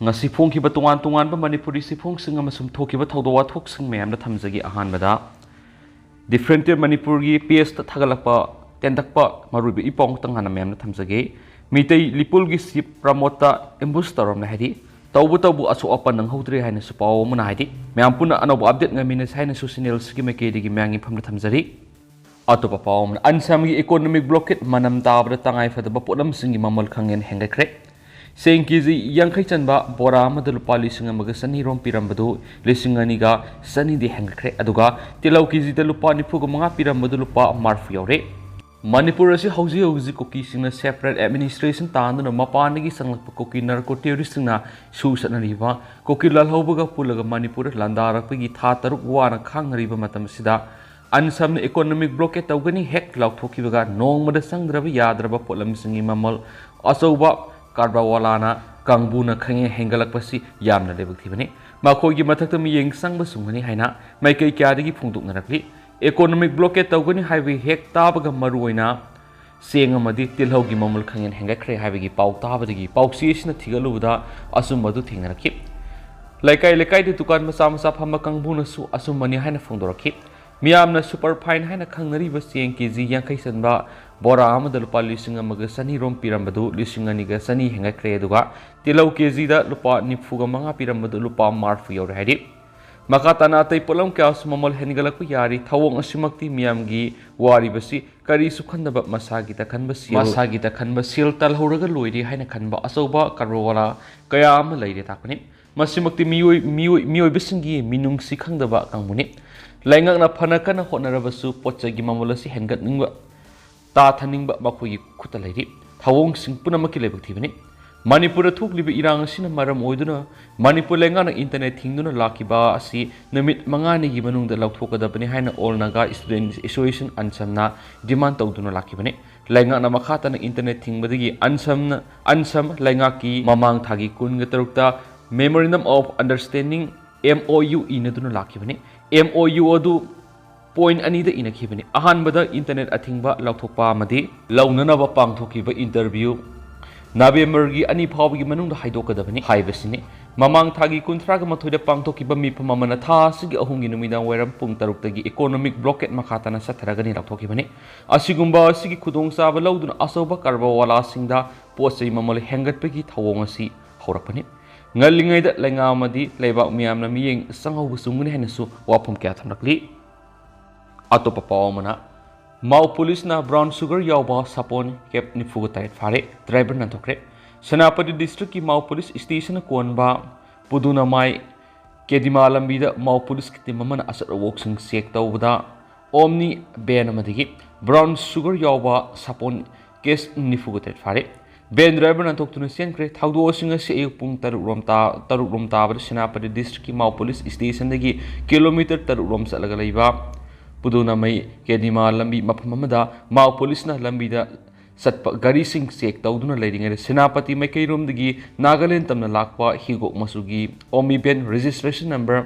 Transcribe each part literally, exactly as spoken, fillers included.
ꯉꯁꯤ ꯐꯣꯡꯈꯤꯕ ꯇꯣꯉꯥꯟ ꯇꯣꯉꯥꯟꯕ ꯃꯅꯤꯄꯨꯔꯤ ꯆꯦꯐꯣꯡꯁꯤꯡ ꯑꯃꯁꯨꯡ ꯊꯣꯛꯈꯤꯕ ꯊꯧꯗꯣꯛ ꯋꯥꯊꯣꯛꯁꯤꯡ ꯃꯌꯥꯝꯗ ꯊꯝꯖꯒꯦ꯫ ꯑꯍꯥꯟꯕꯗ, ꯗꯤꯐ꯭ꯔꯦꯟꯇꯤꯌꯔ ꯃꯅꯤꯄꯨꯔꯒꯤ ꯄꯦꯖꯇ ꯊꯥꯒꯠꯂꯛꯄ ꯇꯦꯟꯗꯛꯄ ꯃꯔꯨꯑꯣꯏꯕ ꯏ ꯄꯥꯎ ꯑꯃꯇꯪ ꯍꯥꯟꯅ ꯃꯌꯥꯝꯗ ꯊꯝꯖꯒꯦ꯫ ꯃꯤꯇꯩ ꯂꯤꯄꯨꯜꯒꯤ ꯆꯤꯐ ꯄ꯭ꯔꯃꯣꯗꯇ ꯑꯦꯝꯕꯨꯁ ꯇꯧꯔꯝꯂꯦ ꯍꯥꯏꯗꯤ, ꯇꯧꯕꯇꯕꯨ ꯑꯁꯣꯛ ꯑꯄꯟ ꯅꯪꯍꯧꯗ꯭ꯔꯦ ꯍꯥꯏꯅꯁꯨ ꯄꯥꯎ ꯑꯃꯅ ꯍꯥꯏꯗꯤ, ꯃꯌꯥꯝ ꯄꯨꯟꯅ ꯑꯅꯧꯕ ꯑꯞꯗꯦꯠ ꯉꯥꯏꯃꯤꯟꯅꯁꯤ ꯍꯥꯏꯅꯁꯨ ꯆꯦꯅꯦꯜꯁꯤꯒꯤ ꯃꯥꯏꯀꯩꯗꯒꯤ ꯃꯌꯥꯝꯒꯤ ꯃꯐꯝꯗ ꯊꯝꯖꯔꯤ꯫ ꯑꯇꯣꯞꯄ ꯄꯥꯎ ꯑꯃꯅ, ꯑꯟꯁꯥꯝꯒꯤ ꯏꯀꯣꯅꯣꯃꯤꯛ ꯕ꯭ꯂꯣꯀꯦꯠ ꯃꯅꯝ ꯇꯥꯕꯗ ꯇꯉꯥꯏ ꯐꯗꯕ ꯄꯣꯠꯂꯝꯁꯤꯡꯒꯤ ꯃꯃꯜ ꯈꯪꯍꯦꯟ ꯍꯦꯟꯒꯠꯈ꯭ꯔꯦ꯫ ꯆꯦꯡ ꯀꯦꯖꯤ ꯌꯥꯡꯈꯩ ꯆꯟꯕ ꯕꯣꯔꯥ ꯑꯃꯗ ꯂꯨꯄꯥ ꯂꯤꯁꯤꯡ ꯑꯃꯒ ꯆꯅꯤ ꯔꯣꯝ ꯄꯤꯔꯝꯕꯗꯨ ꯂꯤꯁꯤꯡ ꯑꯅꯤꯒ ꯆꯅꯤꯗꯤ ꯍꯦꯟꯒꯠꯈ꯭ꯔꯦ꯫ ꯑꯗꯨꯒ ꯇꯤꯜꯍꯧ ꯀꯦꯖꯤꯗ ꯂꯨꯄꯥ ꯅꯤꯐꯨꯒ ꯃꯉꯥ ꯄꯤꯔꯝꯕꯗꯨ ꯂꯨꯄꯥ ꯃꯔꯤꯐꯨ ꯌꯧꯔꯦ꯫ ꯃꯅꯤꯄꯨꯔ ꯑꯁꯤ ꯍꯧꯖꯤꯛ ꯍꯧꯖꯤꯛ ꯀꯨꯀꯤꯁꯤꯡꯅ ꯁꯦꯄꯔꯦꯠ ꯑꯦꯗꯃꯤꯅꯤꯁꯇ꯭ꯔꯦꯁꯟ ꯇꯥꯟꯗꯨꯅ ꯃꯄꯥꯟꯗꯒꯤ ꯆꯪꯂꯛꯄ ꯀꯨꯀꯤ ꯅꯥꯔꯀꯣ ꯇꯦꯔꯣꯔꯤꯁꯁꯤꯡꯅ ꯁꯨ ꯆꯠꯅꯔꯤꯕ ꯀꯨꯀꯤ ꯂꯥꯜꯍꯧꯕꯒ ꯄꯨꯜꯂꯒ ꯃꯅꯤꯄꯨꯔꯗ ꯂꯥꯟꯗꯥꯔꯛꯄꯒꯤ ꯊꯥ ꯇꯔꯨꯛ ꯋꯥꯅ ꯈꯥꯡꯅꯔꯤꯕ ꯃꯇꯝ ꯑꯁꯤꯗ ꯑꯟꯁꯝꯅ ꯏꯀꯣꯅꯣꯃꯤꯛ ꯕ꯭ꯂꯣꯀꯦꯠ ꯇꯧꯒꯅꯤ ꯍꯦꯛ ꯂꯥꯎꯊꯣꯛꯈꯤꯕꯒ ꯅꯣꯡꯃꯗ ꯆꯪꯗ꯭ꯔꯕ ꯌꯥꯗ꯭ꯔꯕ ꯄꯣꯠꯂꯝꯁꯤꯡꯒꯤ ꯃꯃꯜ ꯑꯆꯧꯕ ꯀꯥꯔꯕꯥꯔꯋꯥꯂꯥꯅ ꯀꯥꯡꯕꯨꯅ ꯈꯪꯍꯦꯟ ꯍꯦꯟꯒꯠꯂꯛꯄꯁꯤ ꯌꯥꯝꯅ ꯂꯥꯏꯕꯛ ꯊꯤꯕꯅꯤ꯫ ꯃꯈꯣꯏꯒꯤ ꯃꯊꯛꯇ ꯃꯤꯠꯌꯦꯡ ꯆꯪꯕ ꯆꯨꯝꯒꯅꯤ ꯍꯥꯏꯅ ꯃꯥꯏꯀꯩ ꯀꯌꯥꯗꯒꯤ ꯐꯣꯡꯗꯣꯛꯅꯔꯛꯂꯤ꯫ ꯏꯀꯣꯅꯣꯃꯤꯛ ꯕ꯭ꯂꯣꯀꯦꯠ ꯇꯧꯒꯅꯤ ꯍꯥꯏꯕꯒꯤ ꯍꯦꯛ ꯇꯥꯕꯒ ꯃꯔꯨꯑꯣꯏꯅ ꯆꯦꯡ ꯑꯃꯗꯤ ꯇꯤꯜꯍꯧꯒꯤ ꯃꯃꯜ ꯈꯪꯍꯦꯟ ꯍꯦꯟꯒꯠꯈ꯭ꯔꯦ ꯍꯥꯏꯕꯒꯤ ꯄꯥꯎ ꯇꯥꯕꯗꯒꯤ ꯄꯥꯎꯆꯦ ꯑꯁꯤꯅ ꯊꯤꯒꯠꯂꯨꯕꯗ ꯑꯆꯨꯝꯕ ꯑꯗꯨ ꯊꯦꯡꯅꯔꯛꯈꯤ꯫ ꯂꯩꯀꯥꯏ ꯂꯩꯀꯥꯏꯗ ꯗꯨꯀꯥꯟ ꯃꯆꯥ ꯃꯆꯥ ꯐꯝꯕ ꯀꯥꯡꯕꯨꯅꯁꯨ ꯑꯆꯨꯝꯕꯅꯤ ꯍꯥꯏꯅ ꯐꯣꯡꯗꯣꯔꯛꯈꯤ꯫ ꯃꯤꯌꯥꯝꯅ ꯁꯨꯄꯔ ꯐꯥꯏꯟ ꯍꯥꯏꯅ ꯈꯪꯅꯔꯤꯕ ꯆꯦꯡ ꯀꯦꯖꯤ ꯌꯥꯡꯈꯩ ꯆꯟꯕ ꯕꯣꯔꯥ ꯑꯃꯗ ꯂꯨꯄꯥ ꯂꯤꯁꯤꯡ ꯑꯃꯒ ꯆꯅꯤ ꯔꯣꯝ ꯄꯤꯔꯝꯕꯗꯨ ꯂꯤꯁꯤꯡ ꯑꯅꯤꯒ ꯆꯅꯤ ꯍꯦꯟꯒꯠꯈ꯭ꯔꯦ꯫ ꯑꯗꯨꯒ ꯇꯤꯜꯍꯧ ꯀꯦꯖꯤꯗ ꯂꯨꯄꯥ ꯅꯤꯐꯨꯒ ꯃꯉꯥ ꯄꯤꯔꯝꯕꯗꯨ ꯂꯨꯄꯥ ꯃꯔꯤꯐꯨ ꯌꯧꯔꯦ ꯍꯥꯏꯔꯤ꯫ ꯃꯈꯥ ꯇꯥꯅ ꯑꯇꯩ ꯄꯣꯠꯂꯝ ꯀꯌꯥꯁꯨ ꯃꯃꯜ ꯍꯦꯟꯒꯠꯂꯛꯄ ꯌꯥꯔꯤ꯫ ꯊꯧꯑꯣꯡ ꯑꯁꯤꯃꯛꯇꯤ ꯃꯤꯌꯥꯝꯒꯤ ꯋꯥꯔꯤꯕꯁꯤ ꯀꯔꯤꯁꯨ ꯈꯟꯗꯕ ꯃꯁꯥꯒꯤ ꯇꯈꯟꯕ ꯁꯦꯜ, ꯃꯁꯥꯒꯤ ꯇꯈꯟꯕ ꯁꯦꯜ ꯇꯥꯜꯍꯧꯔꯒ ꯂꯣꯏꯔꯦ ꯍꯥꯏꯅ ꯈꯟꯕ ꯑꯆꯧꯕ ꯀꯥꯔꯕꯥꯔꯋꯥꯂꯥ ꯀꯌꯥ ꯑꯃ ꯂꯩꯔꯦ ꯇꯥꯛꯄꯅꯤ꯫ ꯃꯁꯤꯃꯛꯇꯤ ꯃꯤꯑꯣꯏ-, ꯃꯤꯑꯣꯏ-, ꯃꯤꯑꯣꯏꯕꯁꯤꯡꯒꯤ ꯃꯤꯅꯨꯡꯁꯤ ꯈꯪꯗꯕ ꯀꯥꯡꯕꯨꯅꯤ꯫ ꯂꯩꯉꯥꯛꯅ ꯐꯅ ꯀꯟꯅ ꯍꯣꯠꯅꯔꯕꯁꯨ ꯄꯣꯠ ꯆꯩꯒꯤ ꯃꯃꯜ ꯑꯁꯤ ꯍꯦꯟꯒꯠꯅꯤꯡꯕ, ꯇꯥꯊꯅꯤꯡꯕ ꯃꯈꯣꯏꯒꯤ ꯈꯨꯠꯇ ꯂꯩꯔꯤ꯫ ꯊꯧꯑꯣꯡꯁꯤꯡ ꯄꯨꯝꯅꯃꯛꯀꯤ ꯂꯥꯏꯕꯛ ꯊꯤꯕꯅꯤ꯫ ꯃꯅꯤꯄꯨꯔꯗ ꯊꯣꯛꯂꯤꯕ ꯏꯔꯥꯡ ꯑꯁꯤꯅ ꯃꯔꯝ ꯑꯣꯏꯗꯨꯅ ꯃꯅꯤꯄꯨꯔ ꯂꯩꯉꯥꯛꯅ ꯏꯟꯇꯔꯅꯦꯠ ꯊꯤꯡꯗꯨꯅ ꯂꯥꯛꯈꯤꯕ ꯑꯁꯤ ꯅꯨꯃꯤꯠ ꯃꯉꯥꯅꯤꯒꯤ ꯃꯅꯨꯡꯗ ꯂꯧꯊꯣꯛꯀꯗꯕꯅꯤ ꯍꯥꯏꯅ ꯑꯣꯜ ꯅꯥꯒꯥ ꯁ꯭ꯇꯨꯗꯦꯟꯠ ꯑꯦꯁꯣꯁꯤꯌꯦꯁꯟ, ꯑꯟꯁꯝꯅ ꯗꯤꯃꯥꯟ ꯇꯧꯗꯨꯅ ꯂꯥꯛꯈꯤꯕꯅꯤ꯫ ꯂꯩꯉꯥꯛꯅ ꯃꯈꯥ ꯇꯥꯅ ꯏꯟꯇꯔꯅꯦꯠ ꯊꯤꯡꯕꯗꯒꯤ ꯑꯟꯁꯝꯅ, ꯑꯟꯁꯝ ꯂꯩꯉꯥꯛꯀꯤ ꯃꯃꯥꯡ ꯊꯥꯒꯤ ꯀꯨꯟꯒ ꯇꯔꯨꯛꯇ Memorandum of Understanding, M O U, ꯏꯅꯗꯨꯅ ꯂꯥꯛꯈꯤꯕꯅꯤ꯫ M O U ꯑꯗꯨ ꯄꯣꯏꯟꯠ ꯑꯅꯤꯗ ꯏꯅꯈꯤꯕꯅꯤ꯫ ꯑꯍꯥꯟꯕꯗ ꯏꯟꯇꯔꯅꯦꯠ ꯑꯊꯤꯡꯕ ꯂꯧꯊꯣꯛꯄ ꯑꯃꯗꯤ ꯂꯧꯅꯅꯕ ꯄꯥꯡꯊꯣꯛꯈꯤꯕ ꯏꯟꯇꯔꯚ꯭ꯌꯨ ꯅꯕꯦꯝꯕꯔꯒꯤ ꯑꯅꯤ ꯐꯥꯎꯕꯒꯤ ꯃꯅꯨꯡꯗ ꯍꯥꯏꯗꯣꯛꯀꯗꯕꯅꯤ ꯍꯥꯏꯕꯁꯤꯅꯤ꯫ ꯃꯃꯥꯡ ꯊꯥꯒꯤ ꯀꯨꯟꯊ꯭ꯔꯥꯒ ꯃꯥꯊꯣꯏꯗ ꯄꯥꯡꯊꯣꯛꯈꯤꯕ ꯃꯤꯐꯝ ꯑꯃꯅ ꯊꯥ ꯑꯁꯤꯒꯤ ꯑꯍꯨꯝꯒꯤ ꯅꯨꯃꯤꯗꯥꯡ ꯋꯥꯏꯔꯝ ꯄꯨꯡ ꯇꯔꯨꯛꯇꯒꯤ economic blockade ꯃꯈꯥ ꯇꯥꯅ ꯆꯠꯊꯔꯒꯅꯤ ꯂꯥꯎꯊꯣꯛꯈꯤꯕꯅꯤ꯫ ꯑꯁꯤꯒꯨꯝꯕ ꯑꯁꯤꯒꯤ ꯈꯨꯗꯣꯡꯆꯥꯕ ꯂꯧꯗꯨꯅ ꯑꯆꯧꯕ ꯀꯔꯕꯥꯔꯋꯥꯂꯥꯁꯤꯡꯗ ꯄꯣꯠ ꯆꯩ ꯃꯃꯜ ꯍꯦꯟꯒꯠꯄꯒꯤ ꯊꯧꯑꯣꯡ ꯑꯁꯤ ꯍꯧꯔꯛꯄꯅꯤ꯫ ꯉꯜꯂꯤꯉꯩꯗ ꯂꯩꯉꯥꯛ ꯑꯃꯗꯤ ꯂꯩꯕꯥꯛ ꯃꯤꯌꯥꯝꯅ ꯃꯤꯠꯌꯦꯡ ꯆꯪꯍꯧꯕ ꯆꯨꯝꯒꯅꯤ ꯍꯥꯏꯅꯁꯨ ꯋꯥꯐꯝ ꯀꯌꯥ ꯊꯝꯂꯛꯂꯤ꯫ ꯑꯇꯣꯞꯄ ꯄꯥꯎ ꯑꯃꯅ, ꯃꯥꯎ ꯄꯨꯂꯤꯁꯅ brown sugar ꯌꯥꯎꯕ ꯁꯥꯄꯣꯟ case ꯅꯤꯐꯨꯒ ꯇꯔꯦꯠ ꯐꯥꯔꯦ, driver ꯅꯥꯟꯊꯣꯛꯈ꯭ꯔꯦ꯫ ꯁꯦꯅꯥꯄꯇꯤ districtꯀꯤ ꯃꯥꯎ ꯄꯨꯂꯤꯁ stationꯅ ꯀꯣꯟꯕ ꯄꯨꯗꯨꯅꯃꯥꯏ ꯀꯦꯗꯤꯃꯥ ꯂꯝꯕꯤꯗ ꯃꯥꯎ ꯄꯨꯂꯤꯁꯀꯤ team ꯑꯃꯅ ꯑꯆꯠ ꯑꯋꯣꯛꯁꯤꯡ check ꯇꯧꯕꯗ Omni van ꯑꯃꯗꯒꯤ brown sugar ꯌꯥꯎꯕ ꯁꯥꯄꯣꯟ case ꯅꯤꯐꯨꯒ ꯇꯔꯦꯠ ꯐꯥꯔꯦ꯫ Van driver ꯅꯥꯟꯊꯣꯛꯇꯨꯅ ꯆꯦꯟꯈ꯭ꯔꯦ꯫ ꯊꯧꯗꯣꯛ ꯑꯁꯤꯡ ꯑꯁꯤ ꯑꯌꯨꯛ ꯄꯨꯡ ꯇꯔꯨꯛ ꯔꯣꯝ ꯇꯥ-, ꯇꯔꯨꯛ ꯔꯣꯝ ꯇꯥꯕꯗ ꯁꯦꯅꯥꯄꯇꯤ districtꯀꯤ ꯃꯥꯎ ꯄꯨꯂꯤꯁ stationꯗꯒꯤ kilometre ꯇꯔꯨꯛ ꯔꯣꯝ ꯆꯠꯂꯒ ꯂꯩꯕ ꯄꯨꯗꯨꯅꯃꯩ ꯀꯦꯗꯤꯃꯥ ꯂꯝꯕꯤ ꯃꯐꯝ ꯑꯃꯗ ꯃꯥꯎ ꯄꯨꯂꯤꯁꯅ ꯂꯝꯕꯤꯗ ꯆꯠꯄ ꯒꯥꯔꯤꯁꯤꯡ check ꯇꯧꯗꯨꯅ ꯂꯩꯔꯤꯉꯩꯗ ꯁꯦꯅꯥꯄꯇꯤ ꯃꯥꯏꯀꯩꯔꯣꯝꯗꯒꯤ ꯅꯥꯒꯥꯂꯦꯟ ꯇꯝꯅ ꯂꯥꯛꯄ ꯍꯤꯒꯣꯛ ꯃꯆꯨꯒꯤ Omni van registration number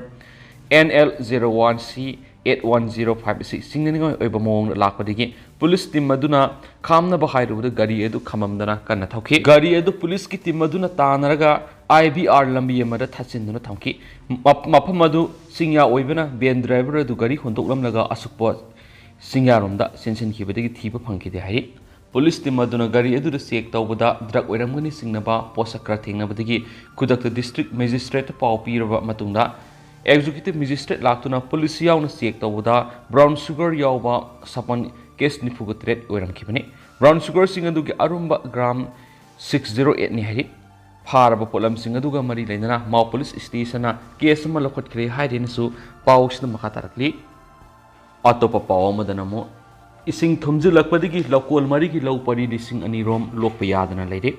N L zero one C eight one zero five ꯑꯁꯤ ꯆꯤꯡꯅꯅꯤꯡꯉꯥꯏ ꯑꯣꯏꯕ ꯃꯑꯣꯡꯗ ꯂꯥꯛꯄꯗꯒꯤ ꯄꯨꯂꯤꯁ team ꯑꯗꯨꯅ ꯈꯥꯝꯅꯕ ꯍꯥꯏꯔꯨꯕꯗ ꯒꯥꯔꯤ ꯑꯗꯨ ꯈꯥꯝꯃꯝꯗꯅ ꯀꯟꯅ ꯊꯧꯈꯤ꯫ ꯒꯥꯔꯤ ꯑꯗꯨ ꯄꯨꯂꯤꯁꯀꯤ team ꯑꯗꯨꯅ ꯇꯥꯟꯅꯔꯒ I B R ꯂꯝꯕꯤ ꯑꯃꯗ ꯊꯠꯆꯤꯟꯗꯨꯅ ꯊꯝꯈꯤ꯫ ꯃꯞ-, ꯃꯐꯝ ꯑꯗꯨ ꯆꯤꯡꯌꯥ ꯑꯣꯏꯕꯅ van driver ꯑꯗꯨ ꯒꯥꯔꯤ ꯍꯣꯟꯗꯣꯛꯂꯝꯂꯒ ꯑꯁꯨꯛꯄ ꯆꯤꯡꯌꯥꯔꯣꯝꯗ ꯆꯦꯟꯁꯤꯟꯈꯤꯕꯗꯒꯤ ꯊꯤꯕ ꯐꯪꯈꯤꯗꯦ ꯍꯥꯏꯔꯤ꯫ ꯄꯨꯂꯤꯁ team ꯑꯗꯨꯅ ꯒꯥꯔꯤ ꯑꯗꯨꯗ check ꯇꯧꯕꯗ drug ꯑꯣꯏꯔꯝꯒꯅꯤ ꯆꯤꯡꯅꯕ ꯄꯣꯠꯁꯛ ꯈꯔ ꯊꯦꯡꯅꯕꯗꯒꯤ ꯈꯨꯗꯛꯇ district magistrateꯇ ꯄꯥꯎ ꯄꯤꯔꯕ ꯃꯇꯨꯡꯗ executive magistrate ꯂꯥꯛꯇꯨꯅ ꯄꯨꯂꯤꯁ ꯌꯥꯎꯅ check ꯇꯧꯕꯗ brown sugar ꯌꯥꯎꯕ ꯁꯥꯄꯣꯟ case ꯅꯤꯐꯨꯒ ꯇꯔꯦꯠ ꯑꯣꯏꯔꯝꯈꯤꯕꯅꯤ꯫ Brown sugarꯁꯤꯡ ꯑꯗꯨꯒꯤ ꯑꯔꯨꯝꯕ gram six zero eightꯅꯤ ꯍꯥꯏꯔꯤ꯫ ꯐꯥꯔꯕ ꯄꯣꯠꯂꯝꯁꯤꯡ ꯑꯗꯨꯒ ꯃꯔꯤ ꯂꯩꯅꯅ ꯃꯥꯎ ꯄꯨꯂꯤꯁ stationꯅ case ꯑꯃ ꯂꯧꯈꯠꯈ꯭ꯔꯦ ꯍꯥꯏꯔꯦꯅꯁꯨ ꯄꯥꯎꯁꯤꯗ ꯃꯈꯥ ꯇꯥꯔꯛꯂꯤ꯫ ꯑꯇꯣꯞꯄ ꯄꯥꯎ ꯑꯃꯗꯅ ꯑꯃꯨꯛ ꯏꯁꯤꯡ ꯊꯨꯝꯖꯤꯜꯂꯛꯄꯗꯒꯤ ꯂꯧꯀꯣꯜ ꯃꯔꯤꯒꯤ ꯂꯧ ꯄꯔꯤ ꯂꯤꯁꯤꯡ ꯑꯅꯤ ꯔꯣꯝ ꯂꯣꯛꯄ ꯌꯥꯗꯅ ꯂꯩꯔꯦ꯫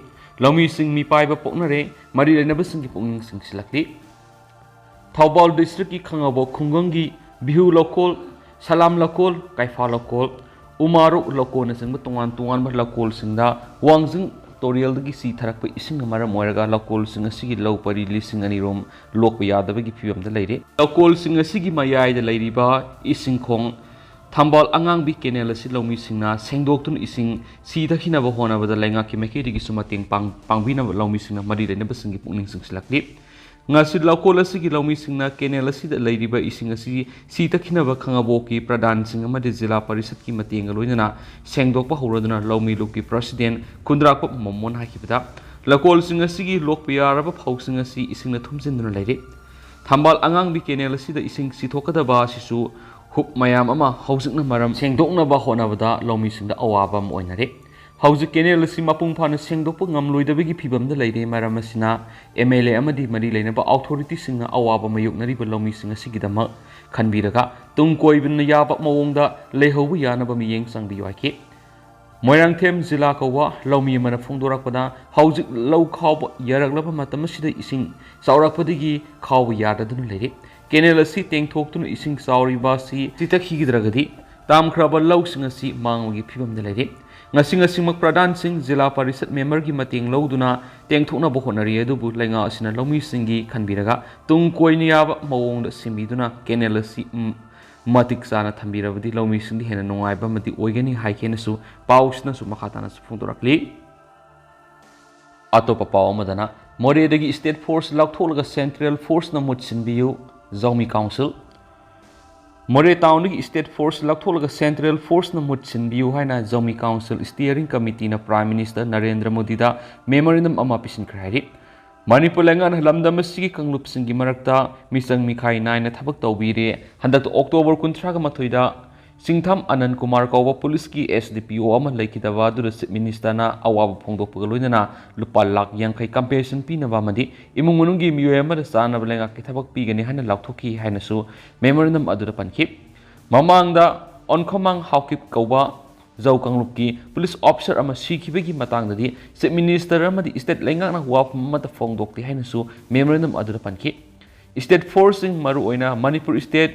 ꯂꯧꯃꯤꯁꯤꯡ ꯃꯤꯄꯥꯏꯕ ꯄꯣꯛꯅꯔꯦ꯫ ꯃꯔꯤ ꯂꯩꯅꯕꯁꯤꯡꯒꯤ ꯄꯨꯛꯅꯤꯡ ꯆꯤꯡꯁꯤꯜꯂꯛꯂꯤ꯫ ꯊꯧꯕꯥꯜ districtꯀꯤ ꯈꯥꯉꯕꯣꯛ ꯈꯨꯡꯒꯪꯒꯤ ꯕꯤꯍꯨ ꯂꯧꯀꯣꯜ, ꯁꯂꯥꯝ ꯂꯧꯀꯣꯜ, ꯀꯩꯐꯥ ꯂꯧꯀꯣꯜ, ꯎꯃꯥꯔꯣꯛ ꯂꯧꯀꯣꯜꯅꯆꯤꯡꯕ ꯇꯣꯉꯥꯟ ꯇꯣꯉꯥꯟꯕ ꯂꯧꯀꯣꯜꯁꯤꯡꯗ ꯋꯥꯡꯖꯤꯡ ꯇꯣꯔꯦꯜꯗꯒꯤ ꯆꯤ ꯊꯥꯔꯛꯄ ꯏꯁꯤꯡꯅ ꯃꯔꯝ ꯑꯣꯏꯔꯒ ꯂꯧꯀꯣꯜꯁꯤꯡ ꯑꯁꯤꯒꯤ ꯂꯧ ꯄꯔꯤ ꯂꯤꯁꯤꯡ ꯑꯅꯤ ꯔꯣꯝ ꯂꯣꯛꯄ ꯌꯥꯗꯕꯒꯤ ꯐꯤꯕꯝꯗ ꯂꯩꯔꯦ꯫ ꯂꯧꯀꯣꯜꯁꯤꯡ ꯑꯁꯤꯒꯤ ꯃꯌꯥꯏꯗ ꯂꯩꯔꯤꯕ ꯏꯁꯤꯡ ꯈꯣꯡ ꯊꯝꯕꯥꯜ ꯑꯉꯥꯡꯕꯤ ꯀꯦꯅꯦꯜ ꯑꯁꯤ ꯂꯧꯃꯤꯁꯤꯡꯅ ꯁꯦꯡꯗꯣꯛꯇꯨꯅ ꯏꯁꯤꯡ ꯁꯤ ꯊꯛꯈꯤꯅꯕ ꯍꯣꯠꯅꯕꯗ ꯂꯩꯉꯥꯛꯀꯤ ꯃꯥꯏꯀꯩꯗꯒꯤꯁꯨ ꯃꯇꯦꯡ ꯄꯥꯡ-, ꯄꯥꯡꯕꯤꯅꯕ ꯂꯧꯃꯤꯁꯤꯡꯅ ꯃꯔꯤ ꯂꯩꯅꯕꯁꯤꯡꯒꯤ ꯄꯨꯛꯅꯤꯡ ꯆꯤꯡꯁꯤꯜꯂꯛꯂꯤ꯫ ꯉꯁꯤ ꯂꯧꯀꯣꯜ ꯑꯁꯤꯒꯤ ꯂꯧꯃꯤꯁꯤꯡꯅ ꯀꯦꯅꯦꯜ ꯑꯁꯤꯗ ꯂꯩꯔꯤꯕ ꯏꯁꯤꯡ ꯑꯁꯤ ꯁꯤ ꯊꯛꯈꯤꯅꯕ ꯈꯥꯉꯕꯣꯛꯀꯤ ꯄ꯭ꯔꯙꯥꯟꯁꯤꯡ ꯑꯃꯗꯤ ꯖꯤꯂꯥ ꯄꯔꯤꯁꯠꯀꯤ ꯃꯇꯦꯡꯒ ꯂꯣꯏꯅꯅ ꯁꯦꯡꯗꯣꯛꯄ ꯍꯧꯔꯗꯨꯅ ꯂꯧꯃꯤ ꯂꯨꯞꯀꯤ ꯄ꯭ꯔꯁꯤꯗꯦꯟ ꯈꯨꯟꯗ꯭ꯔꯥꯛꯄꯝ ꯃꯣꯃꯣꯟ ꯍꯥꯏꯈꯤꯕꯗ, ꯂꯧꯀꯣꯜꯁꯤꯡ ꯑꯁꯤꯒꯤ ꯂꯣꯛꯄ ꯌꯥꯔꯕ ꯐꯧꯁꯤꯡ ꯑꯁꯤ ꯏꯁꯤꯡꯅ ꯊꯨꯝꯖꯤꯟꯗꯨꯅ ꯂꯩꯔꯤ꯫ ꯊꯝꯕꯥꯜ ꯑꯉꯥꯡꯕꯤ ꯀꯦꯅꯦꯜ ꯑꯁꯤꯗ ꯏꯁꯤꯡ ꯁꯤꯊꯣꯛꯀꯗꯕ ꯑꯁꯤꯁꯨ ꯍꯨꯞ ꯃꯌꯥꯝ ꯑꯃ ꯍꯧꯖꯤꯛꯅ ꯃꯔꯝ ꯁꯦꯡꯗꯣꯛꯅꯕ ꯍꯣꯠꯅꯕꯗ ꯂꯧꯃꯤꯁꯤꯡꯗ ꯑꯋꯥꯕ ꯑꯃ ꯑꯣꯏꯅꯔꯦ꯫ ꯍꯧꯖꯤꯛ ꯀꯦꯅꯦꯜ ꯑꯁꯤ ꯃꯄꯨꯡ ꯐꯥꯅ ꯁꯦꯡꯗꯣꯛꯄ ꯉꯝꯂꯣꯏꯗꯕꯒꯤ ꯐꯤꯕꯝꯗ ꯂꯩꯔꯦ꯫ ꯃꯔꯝ ꯑꯁꯤꯅ ꯑꯦꯝ ꯑꯦꯜ ꯑꯦ ꯑꯃꯗꯤ ꯃꯔꯤ ꯂꯩꯅꯕ ꯑꯣꯊꯣꯔꯤꯇꯤꯁꯤꯡꯅ ꯑꯋꯥꯕ ꯃꯥꯌꯣꯛꯅꯔꯤꯕ ꯂꯧꯃꯤꯁꯤꯡ ꯑꯁꯤꯒꯤꯗꯃꯛ ꯈꯟꯕꯤꯔꯒ ꯇꯨꯡ ꯀꯣꯏꯕꯅ ꯌꯥꯕ ꯃꯑꯣꯡꯗ ꯂꯩꯍꯧꯕ ꯌꯥꯅꯕ ꯃꯤꯠꯌꯦꯡ ꯆꯪꯕꯤꯌꯨ ꯍꯥꯏꯈꯤ꯫ ꯃꯣꯏꯔꯥꯡꯊꯦꯝ ꯖꯤꯂꯥ ꯀꯧꯕ ꯂꯧꯃꯤ ꯑꯃꯅ ꯐꯣꯡꯗꯣꯔꯛꯄꯗ, ꯍꯧꯖꯤꯛ ꯂꯧ ꯈꯥꯎꯕ ꯌꯥꯔꯛꯂꯕ ꯃꯇꯝ ꯑꯁꯤꯗ ꯏꯁꯤꯡ ꯆꯥꯎꯔꯛꯄꯗꯒꯤ ꯈꯥꯎꯕ ꯌꯥꯗꯗꯨꯅ ꯂꯩꯔꯤ꯫ ꯀꯦꯅꯦꯜ ꯑꯁꯤ ꯇꯦꯡꯊꯣꯛꯇꯨꯅ ꯏꯁꯤꯡ ꯆꯥꯎꯔꯤꯕ ꯑꯁꯤ ꯆꯤꯊꯈꯤꯗ꯭ꯔꯒꯗꯤ ꯇꯥꯝꯈ꯭ꯔꯕ ꯂꯧꯁꯤꯡ ꯑꯁꯤ ꯃꯥꯡꯕꯒꯤ ꯐꯤꯕꯝꯗ ꯂꯩꯔꯤ꯫ ꯉꯁꯤ ꯉꯁꯤꯃꯛ ꯄ꯭ꯔꯙꯥꯟꯁꯤꯡ, ꯖꯤꯂꯥ ꯄꯔꯤꯁꯠ ꯃꯦꯝꯕꯔꯒꯤ ꯃꯇꯦꯡ ꯂꯧꯗꯨꯅ ꯇꯦꯡꯊꯣꯛꯅꯕ ꯍꯣꯠꯅꯔꯤ, ꯑꯗꯨꯕꯨ ꯂꯩꯉꯥꯛ ꯑꯁꯤꯅ ꯂꯧꯃꯤꯁꯤꯡꯒꯤ ꯈꯟꯕꯤꯔꯒ ꯇꯨꯡ ꯀꯣꯏꯅ ꯌꯥꯕ ꯃꯑꯣꯡꯗ ꯁꯦꯝꯕꯤꯗꯨꯅ ꯀꯦꯅꯦꯜ ꯑꯁꯤ, ꯎꯝ, ꯃꯇꯤꯛ ꯆꯥꯅ ꯊꯝꯕꯤꯔꯕꯗꯤ ꯂꯧꯃꯤꯁꯤꯡꯗꯤ ꯍꯦꯟꯅ ꯅꯨꯡꯉꯥꯏꯕ ꯑꯃꯗꯤ ꯑꯣꯏꯒꯅꯤ ꯍꯥꯏꯈꯤ ꯍꯥꯏꯅꯁꯨ ꯄꯥꯎꯁꯤꯅꯁꯨ ꯃꯈꯥ ꯇꯥꯅꯁꯨ ꯐꯣꯡꯗꯣꯔꯛꯂꯤ꯫ ꯑꯇꯣꯞꯄ ꯄꯥꯎ ꯑꯃꯗꯅ, ꯃꯣꯔꯦꯗꯒꯤ ꯁ꯭ꯇꯦꯠ ꯐꯣꯔꯁ ꯂꯧꯊꯣꯛꯂꯒ ꯁꯦꯟꯇ꯭ꯔꯦꯜ ꯐꯣꯔꯁꯅ ꯃꯍꯨꯠ ꯁꯤꯟꯕꯤꯌꯨ, ꯖꯧꯃꯤ ꯀꯥꯎꯟꯁꯤꯜ꯫ ꯃꯣꯔꯦ ꯇꯥꯎꯟꯗꯒꯤ ꯁ꯭ꯇꯦꯠ ꯐꯣꯔꯁ ꯂꯧꯊꯣꯛꯂꯒ ꯁꯦꯟꯇ꯭ꯔꯦꯜ ꯐꯣꯔꯁꯅ ꯃꯍꯨꯠ ꯁꯤꯟꯕꯤꯌꯨ ꯍꯥꯏꯅ ꯖꯧꯃꯤ ꯀꯥꯎꯟꯁꯤꯜ ꯁ꯭ꯇꯤꯌꯔꯤꯡ ꯀꯃꯤꯇꯤꯅ ꯄ꯭ꯔꯥꯏꯝ ꯃꯤꯅꯤꯁꯇꯔ ꯅꯔꯦꯟꯗ꯭ꯔ ꯃꯣꯗꯤꯗ ꯃꯦꯃꯣꯔꯦꯟꯗꯝ ꯑꯃ ꯄꯤꯁꯤꯟꯈ꯭ꯔꯦ ꯍꯥꯏꯔꯤ꯫ ꯃꯅꯤꯄꯨꯔ ꯂꯩꯉꯥꯛꯅ ꯂꯝꯗꯝ ꯑꯁꯤꯒꯤ ꯀꯥꯡꯂꯨꯞꯁꯤꯡꯒꯤ ꯃꯔꯛꯇ ꯃꯤꯆꯪ ꯃꯤꯈꯥꯏ ꯅꯥꯏꯅ ꯊꯕꯛ ꯇꯧꯕꯤꯔꯦ꯫ ꯍꯟꯗꯛꯇ ꯑꯣꯛꯇꯣꯕꯔ ꯀꯨꯟꯊ꯭ꯔꯥꯒ ꯃꯥꯊꯣꯏꯗ ꯆꯤꯡꯊꯝ ꯑꯅꯟ ꯀꯨꯃꯥꯔ ꯀꯧꯕ ꯄꯨꯂꯤꯁꯀꯤ ꯑꯦꯁ ꯗꯤ ꯄꯤ ꯑꯣ ꯑꯃ ꯂꯩꯈꯤꯗꯕ ꯑꯗꯨꯗ ꯆꯤꯐ ꯃꯤꯅꯤꯁꯇꯔꯅ ꯑꯋꯥꯕ ꯐꯣꯡꯗꯣꯛꯄꯒ ꯂꯣꯏꯅꯅ ꯂꯨꯄꯥ ꯂꯥꯈ ꯌꯥꯡꯈꯩ ꯀꯝꯄꯦꯟꯁꯦꯁꯟ ꯄꯤꯅꯕ ꯑꯃꯗꯤ ꯏꯃꯨꯡ ꯃꯅꯨꯡꯒꯤ ꯃꯤꯑꯣꯏ ꯑꯃꯗ ꯆꯥꯅꯕ ꯂꯩꯉꯥꯛꯀꯤ ꯊꯕꯛ ꯄꯤꯒꯅꯤ ꯍꯥꯏꯅ ꯂꯥꯎꯊꯣꯛꯈꯤ ꯍꯥꯏꯅꯁꯨ ꯃꯦꯃꯣꯔꯦꯟꯗꯝ ꯑꯗꯨꯗ ꯄꯟꯈꯤ꯫ ꯃꯃꯥꯡꯗ ꯑꯣꯟꯈꯣꯃꯥꯡ ꯍꯥꯎꯀꯤꯞ ꯀꯧꯕ ꯖꯧ ꯀꯥꯡꯂꯨꯞꯀꯤ ꯄꯨꯂꯤꯁ ꯑꯣꯐꯤꯁꯥꯔ ꯑꯃ ꯁꯤꯈꯤꯕꯒꯤ ꯃꯇꯥꯡꯗꯗꯤ ꯆꯤꯐ ꯃꯤꯅꯤꯁꯇꯔ ꯑꯃꯗꯤ ꯁ꯭ꯇꯦꯠ ꯂꯩꯉꯥꯛꯅ ꯋꯥꯐꯝ ꯑꯃꯠꯇ ꯐꯣꯡꯗꯣꯛꯇꯦ ꯍꯥꯏꯅꯁꯨ ꯃꯦꯃꯣꯔꯦꯟꯗꯝ ꯑꯗꯨꯗ ꯄꯟꯈꯤ꯫ ꯁ꯭ꯇꯦꯠ ꯐꯣꯔꯁꯁꯤꯡ, ꯃꯔꯨꯑꯣꯏꯅ ꯃꯅꯤꯄꯨꯔ ꯁ꯭ꯇꯦꯠ